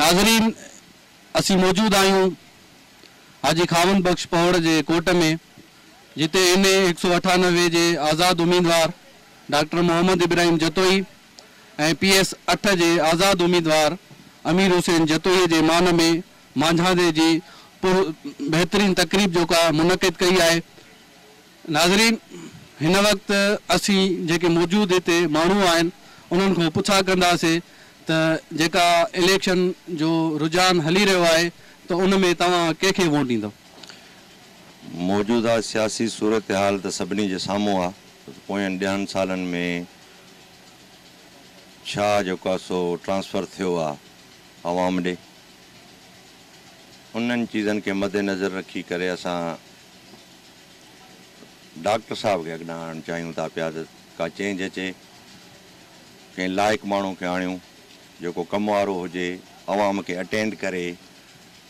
ناظرين اسين موجود آهيون حاجي خاوند بخش پهوڙ جي ڪوٽ ۾ جتي اين اي 198 جي آزاد اميدوار doctor Muhammad Ibrahim Jatoi ۽ P S 8 جي آزاد اميدوار امير حسين جتوئي جي مان ۾ مانجهاندي جي پر بهترين تقريب جيڪا منعقد ڪئي آهي. ناظرين هن وقت اسين جيڪي موجود هتي ماڻهو آهن انهن کان پڇا ڪنداسي ته جيڪا اليڪشن جو رجحان هلي رهيو آهي ته ان ۾ توهان ڪنهن کي ووٽ ڏيندؤ؟ موجوده سياسي صورتحال ته سڀني جي سامهون آ ته پوين ڏهن سالن ۾ ڇا جيڪو آ سو ٽرانسفر ٿيو آ عوام ڏي انهن چيزن کي مدنظر رکي ڪري اسان ڊاڪٽر صاحب کي اڳڏان آڻڻ چاهيون ٿا پيا ته ڪا چينج اچي، ڪنهن لائق ماڻهو کي آڻيون جيڪو ڪم وارو هجي، عوام کي اٽينڊ ڪري،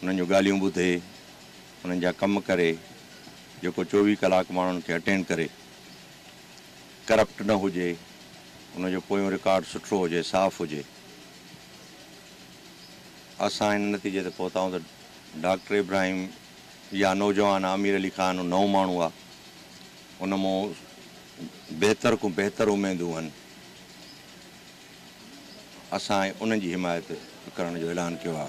انهن جون ڳالهيون ٻڌي، انهن جا ڪم ڪري، جيڪو 24 ڪلاڪ ماڻهن کي اٽينڊ ڪري، ڪرپٽ نه هجي، ان جو پويون رڪارڊ سٺو هجي، صاف هجي. اسان ان نتيجي تي پهتا آهيون ته ڊاڪٽر ابراهيم يا نوجوان امير علي خان نئون ماڻهو آ ان مون بهتر کون بهتر اميدون هن اسان انهن جي حمايت ڪرڻ جو اعلان ڪيو آ.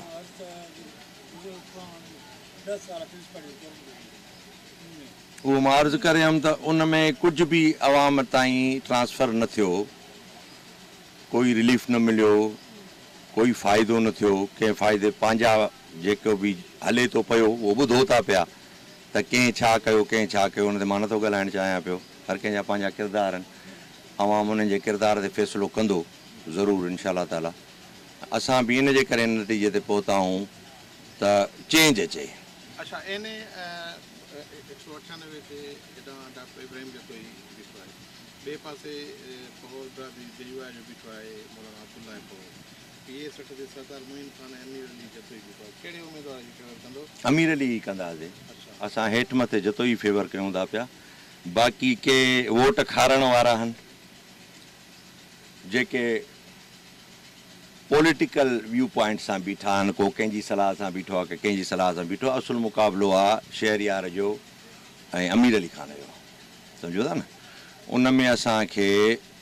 اهو مان عرض ڪري هيم ته ان ۾ ڪجهه به عوام تائين ٽرانسفر نه ٿيو ڪوئي رليف نه مليو ڪوئي فائدو نه ٿيو ڪنهن فائدي پنهنجا جيڪو به هلي ٿو پيو اهو ٻڌو ٿا پيا ته ڪنهن ڇا ڪيو ڪنهن ڇا ڪيو ان تي مان نٿو ڳالهائڻ چاهيان پيو هر ڪنهن جا پنهنجا ڪردار آهن عوام انهن جي ڪردار تي فيصلو ڪندو ضرور انشاء الله تعالي اسان به ان جي ڪري ان نتيجي تي پهتا آهيون ته چينج اچي. اڇا اين اي 198 تي هيڏانهن ڊاڪٽر ابراهيم جتوئي بيٺو آهي ٻئي پاسي پهور برادري جي يو آء جو بيٺو آهي مولانا عبدالله پهور. پي ايس 8 تي سردار معين خان ۽ امير علي جتوئي بيٺو آهي ڪهڙي اميدوار جي فيور ڪندو؟ امير علي ئي ڪنداسين اسان هيٺ مٿي جتوئي فيور ڪيون ٿا پيا باقي ڪي ووٽ کارڻ وارا آهن جيڪي پوليٽيڪل ويو پوائنٽ سان بيٺا آهن ڪو ڪنهن جي صلاح سان بيٺو آهي ڪو ڪنهن جي صلاح سان بيٺو آهي اصل مقابلو آهي شهريار جو ۽ امير علي خان جو سمجهو ٿا نه ان ۾ اسان کي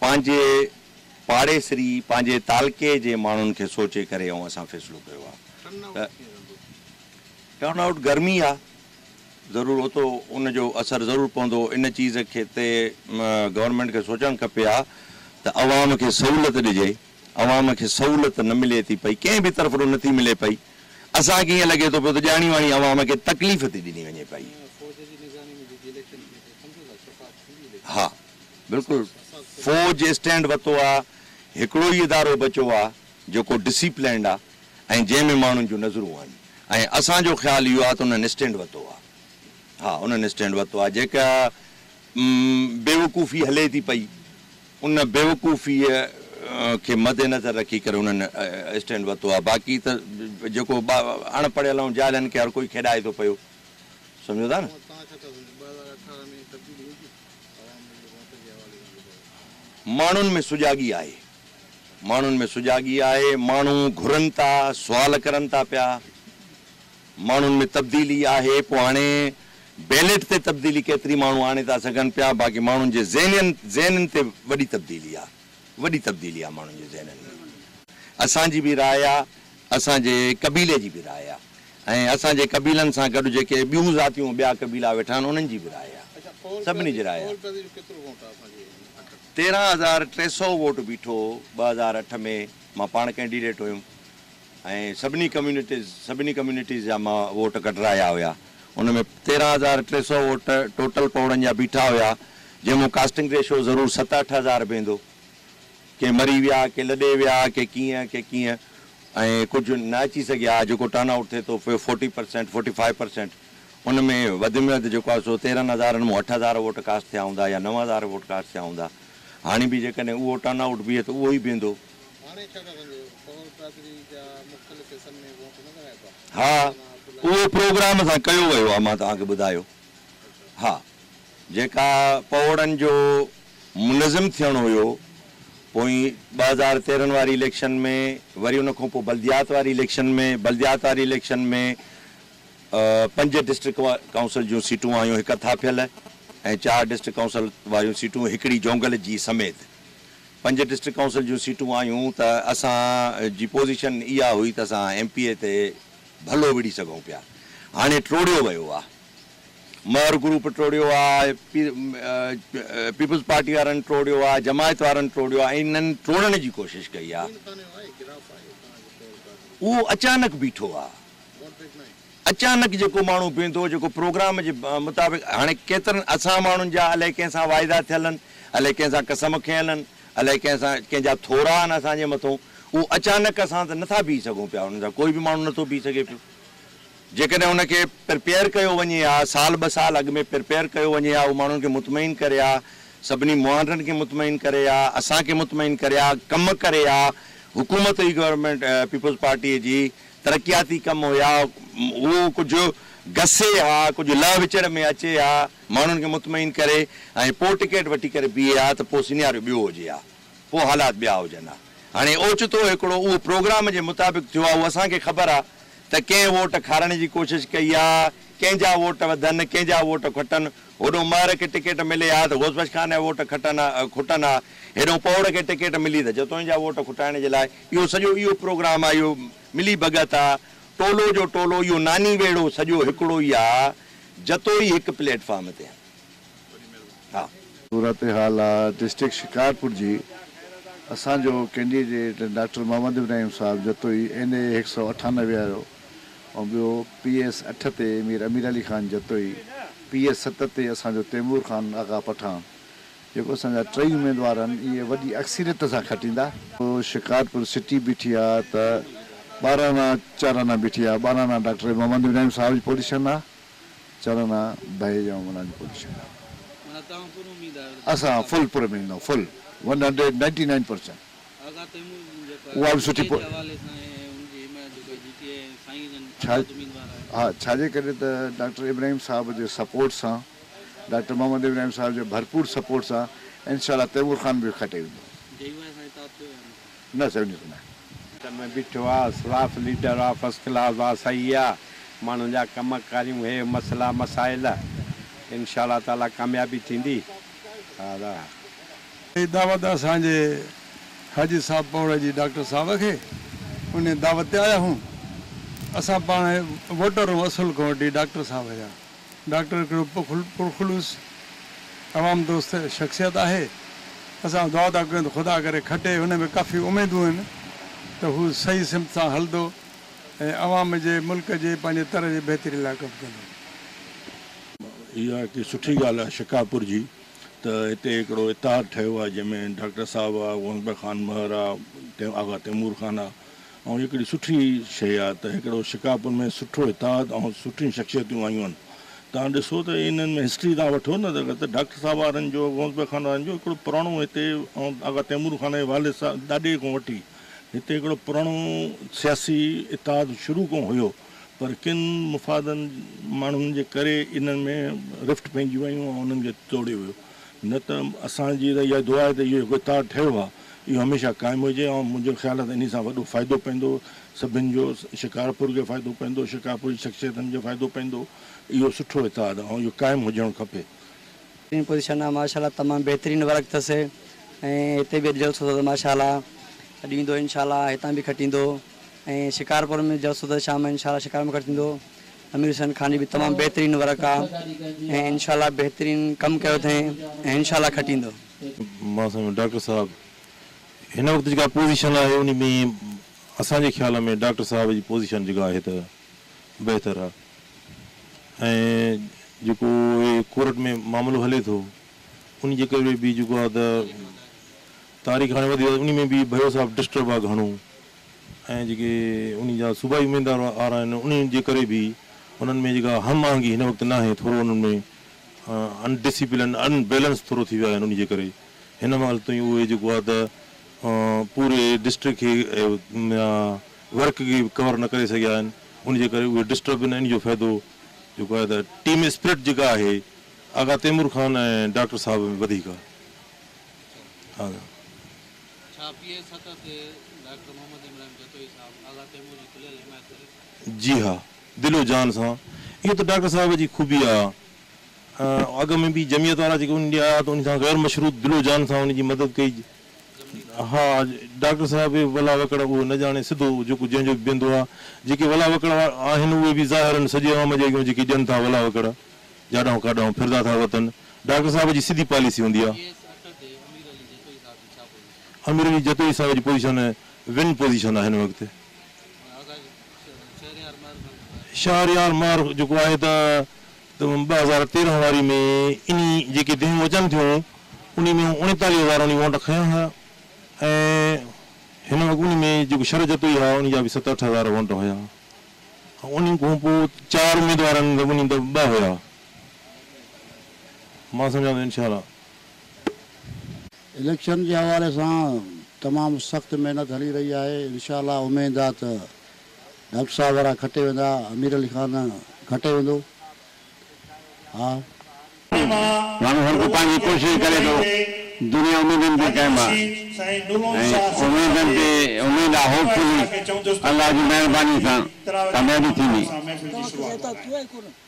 پنهنجي پاڙيسري پنهنجي تعلقي جي ماڻهن کي سوچي ڪري ۽ اسان فيصلو ڪيو آ ته ٽرن آئوٽ گرمي آ ضرور اوتو ان جو اثر ضرور پوندو ان چيز کي تي گورنمينٽ کي سوچڻ کپي ها ته عوام کي سهولت ڏجي عوام کي سهولت نه ملي ٿي پئي ڪنهن به طرف رو نٿي ملي پئي اسان کي ائين لڳي ٿو پيو ته ڄاڻي واڻي عوام کي تڪليف ٿي ڏني وڃي پئي. ها بلڪل فوج اسٽينڊ وتو آ هڪڙو ئي ادارو بچو آ جيڪو ڊسيپلينڊ آ ۽ جنهن ۾ ماڻهن جون نظرون آهن ۽ اسان جو خيال اهو آ ته انهن اسٽينڊ وتو آ ها انهن اسٽينڊ وتو آ جيڪا بيوقوفي هلي ٿي پئي ان بيوقوفيء کي مد نظر رکي ڪري انهن اسٽينڊ وتو آ باقي ته جيڪو اڻ پڙهيل ۽ جاهلن کي هر ڪوئي کيڏائي ٿو پيو سمجهو ٿا نه. ماڻهن ۾ سجاڳي آهي. ماڻهن ۾ سجاڳي آهي، ماڻهو گهرن ٿا، سوال ڪرن ٿا پيا، ماڻهن ۾ تبديلي آهي، پوء هاڻي بيلٽ تي تبديلي ڪيتري ماڻهو آڻي ٿا سگهن پيا، باقي ماڻهن جي ذهنين ذهنن تي وڏي تبديلي آهي، وڏي تبديلي آهي ماڻهن جي ذهنن ۾. اسان جي به راء آهي، اسان جي قبيلي جي به راء آهي ۽ اسان جي قبيلن سان گڏ جيڪي ٻيون ذاتيون ٻيا قبيلا ويٺا آهن انهن جي به راء آهي. سڀني جي راء آهي. 13,300 ووٽ بيٺو هو 2008 ۾ مان پاڻ ڪينڊيڊيٽ هيم ۽ سڀني ڪميونٽيز سڀني ڪميونٽيز جا مان ووٽ ڪڍرايا هيا ان ۾ 13,300 ووٽ ٽوٽل پوڙن جا بيٺا هيا جنهن مان ڪاسٽنگ ريشو ضرور ست اٺ هزار به ايندو. ڪي مري ويا، ڪي لڏي ويا، ڪي ڪيئن، ڪي ڪيئن ۽ ڪجهه نه اچي سگهيا، جيڪو ٽرن آئوٽ ٿئي ٿو پيو forty percent, forty five percent, ان ۾ وڌ ۾ وڌ جيڪو آهي سو 13 هزارن مان اٺ هزار ووٽ ڪاسٽ ٿيا هوندا يا 9000 ووٽ ڪاسٽ ٿيا هوندا. هاڻي به جيڪڏهن اهو ٽرن آئوٽ بيهي ته اهو ئي بيهندو. هاڻي ڇا ٿا سمجهو پهوڙ برادري جا مختلف حصن ۾ ووٽ نه ورهائبا؟ ها اهو پروگرام سان ڪيو ويو آهي مان توهان کي ٻڌايو. ها جيڪا پهوڙن جو منظم ٿيڻ هيو. پوئين 2013 واري اليڪشن ۾ وري ان کان پوء بلديات واري اليڪشن ۾ بلديات واري اليڪشن ۾ پنج ڊسٽرڪٽ ڪائونسل جون سيٽون آيون هڪ ٿاڦيل ۽ چار ڊسٽرڪٽ ڪائونسل واريون سيٽون هڪڙي جونگل جي سميت پنج ڊسٽرڪٽ ڪائونسل جون سيٽون آيون ته اسان جي پوزيشن اها هئي ته اسان ايم پي اي تي ڀلو وڙهي سگهون پيا هاڻي ٽوڙيو ويو آ مهر گروپ ٽوڙيو آ پيپلز پارٽي وارن ٽوڙيو آ جماعت وارن ٽوڙيو آ ۽ انهن ٽوڙڻ جي ڪوشش ڪئي آ اهو اچانڪ بيٺو آ اچانڪ جيڪو ماڻهو بيهندو جيڪو پروگرام جي مطابق هاڻي ڪيترن اسان ماڻهن جا الائي ڪنهن سان واعدا ٿيل آهن الائي ڪنهن سان قسم کنيل آهن الائي ڪنهن سان ڪنهن جا ٿورا آهن اسان جي مٿو اهو اچانڪ اسان ته نٿا بيهي سگهون پيا انهن سان ڪوئي به ماڻهو نٿو بيهي سگهي پيو جيڪڏهن ان کي پرپيئر ڪيو وڃي ها سال ٻه سال اڳ ۾ پرپيئر ڪيو وڃي ها اهو ماڻهن کي مطمئن ڪري ها سڀني مهانڊن کي مطمئن ڪري ها اسان کي مطمئن ڪري ها ڪم ڪري ها حڪومت هئي گورنمينٽ پيپلز پارٽي جي ترقياتي ڪم هيا اهو ڪجهه گسي ها ڪجهه لهه وچڙ ۾ اچي ها ماڻهن کي مطمئن ڪري ۽ پوء ٽڪيٽ وٺي ڪري بيهي ها ته پوء سيناريو ٻيو هجي ها پوء حالات ٻيا هجن ها هاڻي اوچتو هڪڙو اهو پروگرام جي مطابق ٿيو آهي اهو اسان کي خبر آهي ته ڪنهن ووٽ کارڻ جي ڪوشش ڪئي آهي ڪنهن جا ووٽ وڌن ڪنهن جا ووٽ کٽن هوڏو مهر کي ٽڪيٽ ملي ها ته غوث بخش خان جا ووٽ کٽن ها کٽن ها هيڏو پوڙ کي ٽڪيٽ ملي ته جتوئين جا ووٽ کٽائڻ جي لاء اهو سڄو اهو پروگرام آ اهو ملي ڀڳت آ ٽولو جو ٽولو اهو ناني ويڙهو سڄو هڪڙو ئي آ جتوئي هڪ پليٽ فارم تي آهن ها. صورتحال آ ڊسٽرڪٽ شڪارپور جي اسان جو ڪينڊيڊيٽ ڊاڪٽر محمد ابراهيم صاحب جتوئي اين اي 198 وارو ۽ ٻيو پي ايس اٺ تي مير امير علي خان جتوئي، پي ايس ست تي اسان جو تيمور خان آغا پٺاڻ جيڪو اسان جا ٽئي اميدوار آهن اهي وڏي اڪثريت سان کٽيندا. شڪارپور سٽي بيٺي آ ته 12 آنا چار آنا بيٺي آ، 12 آنا ڊاڪٽر محمد ابراهيم صاحب جي پوزيشن آ، چار آنا ڀئي جا عمران جي پوزيشن آ. اسان فل پر اميد آهيون full one hundred ninety nine percent. Agha Taimur جيڪو اها آهي به سٺي جي پو جي حوالي سان ۽ ان جي حمايت جيڪو آهي جي ٽي اي ۽ سائين جن ڇا آزاد اميدوار آهن. ها ڇاجي ڪري ته ڊاڪٽر ابراهيم صاحب جي سپورٽ سان ڊاڪٽر محمد ابراهيم صاحب جي ڀرپور سپورٽ سان انشاء الله تيمور خان به کٽي ويندو. جي يو آء سان اتحاد ٿيو يا نه؟ نه سيوني سان ناهي. ۾ بيٺو آ صاف ليڊر آ فرسٽ ڪلاس آ صحيح آ ماڻهن جا ڪم ڪاريون هي مسئلا مسائل انشاء الله تعالي ڪاميابي ٿيندي ها. هي دعوت اسان جي حاجي صاحب پوڙهي جي ڊاڪٽر صاحب کي انهي دعوت تي آيا هون. اسان پاڻ ووٽر هون اصل کان وٺي ڊاڪٽر صاحب جا. ڊاڪٽر هڪڙو پرخلوص عوام دوست شخصيت آهي. اسان دعا ٿا ڪيون ته خدا ڪري کٽي. هن ۾ ڪافي اميدون آهن ته هو صحيح سمت سان هلندو ۽ عوام جي ملڪ جي پنهنجي تر جي بهتري لاء ڪم ڪندو. اها هڪ سٺي ڳالهه آهي شڪارپور جي ته هتي هڪڙو اتحاد ٺهيو آهي جنهن ۾ ڊاڪٽر صاحب آ، غوث بخش خان مهر آ، آغا تيمور خان آ ۽ هڪڙي سٺي شيء آ ته هڪڙو شڪارپور ۾ سٺو اتحاد ۽ سٺيون شخصيتون آيون آهن. توهان ڏسو ته انهن ۾ هسٽري توهان وٺو نه ته ڊاڪٽر صاحب وارن جو غوث بخش خان وارن جو هڪڙو پراڻو هتي ۽ آغا تيمور خان جي والد صاحب ڏاڏي کان وٺي هتي هڪڙو پراڻو سياسي اتحاد شروع کان هيو. پر ڪن مفادن ماڻهن جي ڪري انهن ۾ رفٽ پئجي ويون ۽ انهن کي ٽوڙيو ويو نه ته اسان جي ته اها دعا آهي ته اهو جيڪو اتحاد ٺهيو آهي اهو هميشه قائم هجي ۽ منهنجو خيال آهي ته انهي سان وڏو فائدو پوندو سڀن جو شڪارپور کي فائدو پوندو شڪارپور جي شخصيتن کي فائدو پوندو اهو سٺو اتحاد آهي ۽ اهو قائم هجڻ کپي. بهترين پوزيشن آ ماشاءالله تمام بهترين ورڪ اٿس ۽ هتي به اڄ جلسو اٿس ماشاءالله اڄ ايندو انشاءالله هتان به کٽيندو ۽ شڪارپور ۾ جلسو اٿس شام انشاء الله شڪارپور ۾ کٽيندو امير حسين خان جي به تمام بهترين ورڪ آ ۽ انشاء الله بهترين ڪم ڪيو اٿئين ۽ انشاء الله کٽيندو. مان سمجهان ڊاڪٽر صاحب هن وقت جيڪا پوزيشن آهي ان ۾ اسان جي خيال ۾ ڊاڪٽر صاحب جي پوزيشن جيڪا آهي ته بهتر آهي ۽ جيڪو هي ڪورٽ ۾ معاملو هلي ٿو ان جي ڪري به جيڪو آهي ته تاريخ هاڻي وڌي ان ۾ به ڀيو صاحب ڊسٽرب آهي گهڻو ۽ جيڪي انهي جا صوبائي اميدوار آهن انهن جي ڪري به انهن ۾ جيڪا هم آهنگي هن وقت ناهي ٿورو انهن ۾ ان ڊسيپلن ان بيلنس ٿورو ٿي ويا آهن انهي جي ڪري هن مهل تائين اهي جيڪو آهي ته پوري ڊسٽرڪٽ کي ورڪ کي ڪور نه ڪري سگهيا آهن ان جي ڪري اهي ڊسٽرب آهن ان جو فائدو جيڪو آهي ته ٽيم اسپرٽ جيڪا آهي آغا تيمور خان ۽ ڊاڪٽر صاحب ۾ وڌيڪ آهي. ڇا پي ايس 7 تي ڊاڪٽر محمد ابراهيم جتوئي صاحب آغا تيمور جي کليل حمايت ڪري ٿو؟ جي ها دل و جان سان. اهو ته ڊاڪٽر صاحب جي خوبي آ. اڳ ۾ به جمعيت وارا جيڪي ان ڏي آيا ته ان سان غير مشروط دل و جان سان ان جي مدد ڪئي. ها ڊاڪٽر صاحب به ولا وڪڙ اهو نه ڄاڻي سڌو جيڪو جنهن جو به بيهندو آ. جيڪي ولا وڪڙ آهن اهي به ظاهر آهن سڄي عوام جي اڳيون جيڪي ڏين ٿا ولا وڪڙ جاڏانهن ڪاڏانهن ڦردا ٿا وتن. ڊاڪٽر صاحب جي سڌي پاليسي هوندي آ. پي ايس 8 تي امير علي جتوئي صاحب جي ڇا پوزيشن؟ امير علي جتوئي صاحب جي پوزيشن ون پوزيشن آ هن وقت. شهريار مهر جيڪو آهي ته 2013 واري ۾ انهي جيڪي ديهون اچن ٿيون انهي ۾ 39 هزار انهي ووٽ کنيا هيا ۽ هن وقت انهي ۾ جيڪو شر جتوئي هيا انهي جا به ست اٺ هزار ووٽ هيا ۽ انهي کان پوء چار اميدوار آهن ته انهي ته ٻه هيا مان سمجهان ٿو انشاء الله. اليڪشن جي حوالي سان تمام سخت محنت هلي رهي آهي انشاء الله اميد آ ته ڊاڪٽر صاحب وارا کٽي ويندا امير علي خان کٽي ويندو ها. ماڻهو هر ڪو پنهنجي ڪوشش ڪري ٿو دنيا اميدن تي قائم آ ۽ اميدن تي اميد آ هوپ فلي الله جي مهرباني سان ڪاميابي ٿيندي.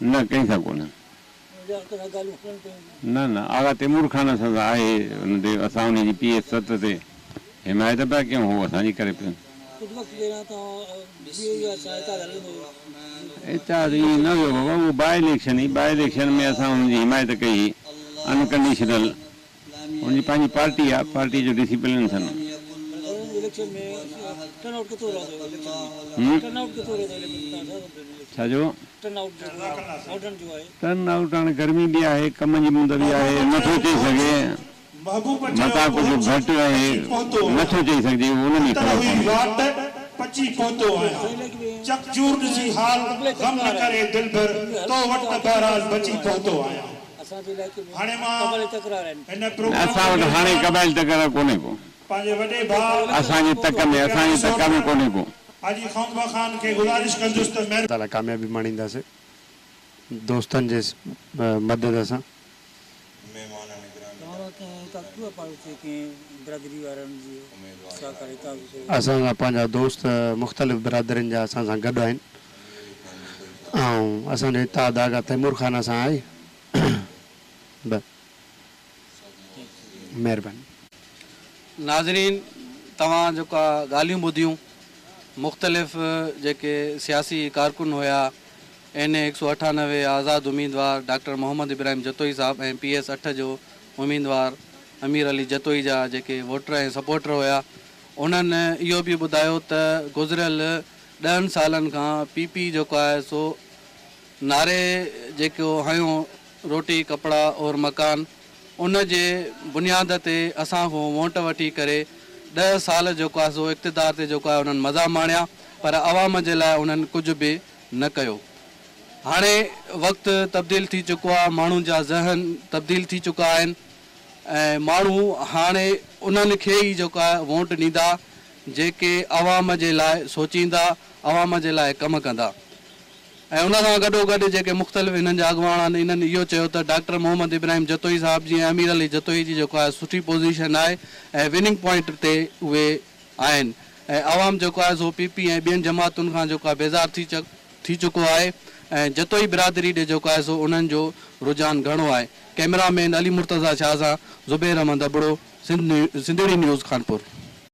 نه ڪنهن سان ڪونه. نه نه آغا تيمور خان اسان سان آهي ان تي اسان ان جي پي ايس 7 تي حمايت پيا ڪيون هو اسان جي ڪري پيو. اتحاد ائين نه هيو بابا اهو باء اليڪشن هئي باء اليڪشن ۾ اسان هن جي حمايت ڪئي هئي انڪنڊيشنل هن جي پنهنجي پارٽي آ پارٽي جو ڊسيپلين اٿن. ڇا جو؟ ٽرن آئوٽ هاڻي گرمي به آهي ڪم جي مند به آهي نٿو چئي سگهي متان ڪجهه گهٽ رهي نٿو چئي سگهجي اهو ان ۾ خبر پوندي. اسان وٽ هاڻي قبائلي تڪرار ڪونهي ڪو. اسان جي تڪ ۾ اسان جي تڪ ۾ ڪونهي ڪو. تعاليٰ ڪاميابي ماڻينداسين دوستن جي مدد سان. اسان سان پنهنجا دوست مختلف برادرين جا اسان سان گڏ آهن ۽ اسان جو اتحاد آغا تيمور خان سان آهي. بس مهرباني. ناظرين توهان جيڪا ڳالهيون ٻڌيون مختلف جيڪي سياسي ڪارڪن هيا اين اي 198 آزاد اميدوار ڊاڪٽر محمد ابراهيم جتوئي صاحب ۽ پي ايس 8 جو اميدوار امير علي جتوئي جا جيڪي ووٽر ۽ سپورٽر هيا انهن اهو به ٻڌايو ته گذريل 10 سالن کان پي پي جيڪو آهي سو نعري جيڪو هنيو روٽي ڪپڙا اور مڪان ان جي بنياد تي اسان کان ووٽ وٺي ڪري 10 سال جيڪو آهي سو اقتدار تي جيڪو آهي انهن مزا ماڻيا پر عوام جي لاء انهن ڪجهه به نه ڪيو. هاڻي وقت تبديل ٿي چڪو آهي، ماڻهن جا ذهن تبديل ٿي چڪا آهن ۽ ماڻهو هاڻي انهن کي ئي جيڪو آهي ووٽ ڏيندا جيڪي عوام جي لاء سوچيندا، عوام جي لاء ڪم ڪندا. ۽ ان سان گڏوگڏ جيڪي مختلف انهن جا اڳواڻ آهن انهن اهو چيو ته ڊاڪٽر محمد ابراهيم جتوئي صاحب جي ۽ امير علي جتوئي جي جيڪو آهي سٺي پوزيشن آهي ۽ وننگ پوائنٽ تي اهي آهن ۽ عوام جيڪو آهي سو پي پي ۽ ٻين جماعتن کان جيڪو آهي بيزار ٿي ٿي چڪو آهي ۽ جتوئي برادري ڏي جيڪو آهي سو انهن جو رجحان گهڻو آهي. ڪئميرا مين علي مرتضيٰ شاهه سان زبير احمد ابڙو، سنڌ سنڌڙي نيوز خانپور.